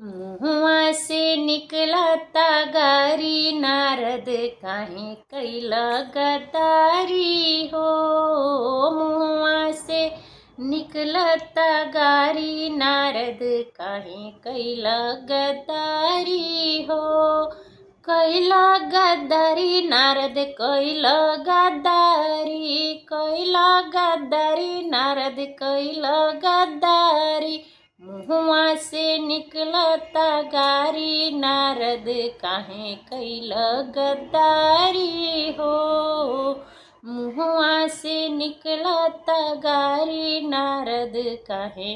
मुहवा से निकलता गारी नारद काहे कैला गद्दारी हो। मुहवा से निकलता गारी नारद काहे कैला गद्दारी हो। कैला गद्दारी नारद कैला गद्दारी, कैला गद्दारी नारद कैला गद्दारी। मुहवा से निकलता गारी नारद काहे कैला गद्दारी हो। मुहवा से निकलता गारी नारद काहे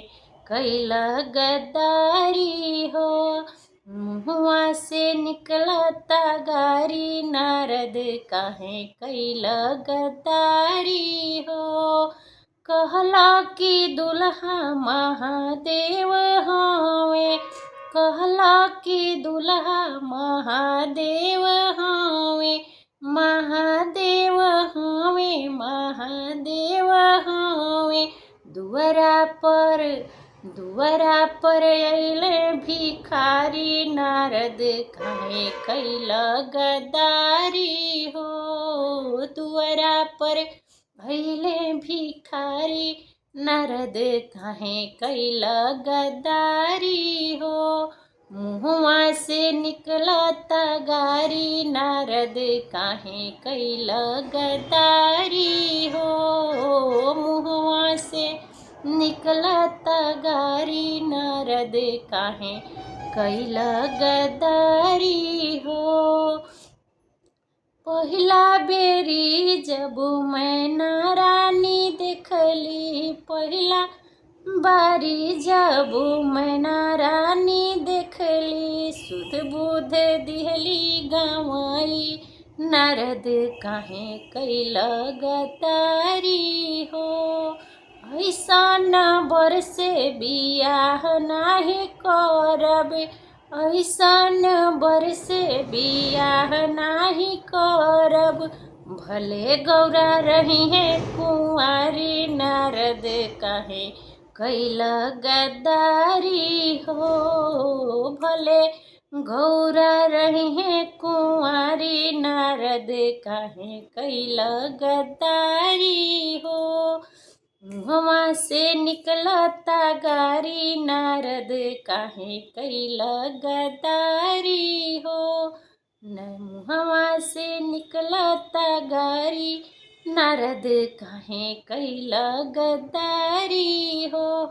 कैला गद्दारी हो। मुहवा से निकलता गारी नारद काहे कैला गद्दारी हो। कहला कि दुल्हा महादेव हवे, कहला कि दुल्हा महादेव हवे, महादेव हवे, महादेव हवे। दुअरा पर अइले भिखारी नारद काहे कैला गद्दारी हो। दुअरा पर अइले भिखारी नारद काहे कैला गद्दारी हो। मुहवा से निकलता गारी नारद काहे कैला गद्दारी हो। मुहवा से निकलता गारी नारद काहे कैला गद्दारी हो। पहिला बेरी जब मैना रानी देखली, पहिला बारी जब मैना रानी देखली, सुध बुध दिहली गंवाई नारद काहे कैला गद्दारी हो। ऐसन बर से बियाह नाही करब, ऐसन बर से बियाह नाही करब, भले गौरा रही है कुंवारी नारद काहे कैला गद्दारी हो। भले गौरा रही है कुंवारी नारद काहे कैला गद्दारी हो। मुहवा से निकलता गारी नारद काहे कैला गद्दारी हो। मुहवा से निकलता गारी नारद काहे कैला गद्दारी हो।